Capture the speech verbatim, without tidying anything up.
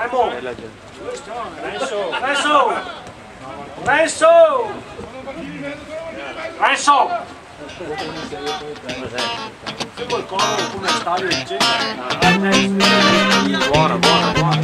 Renzo! Renzo! Renzo! Renzo! Femo el coro come stadio, eccetera. Buono, buono, buono.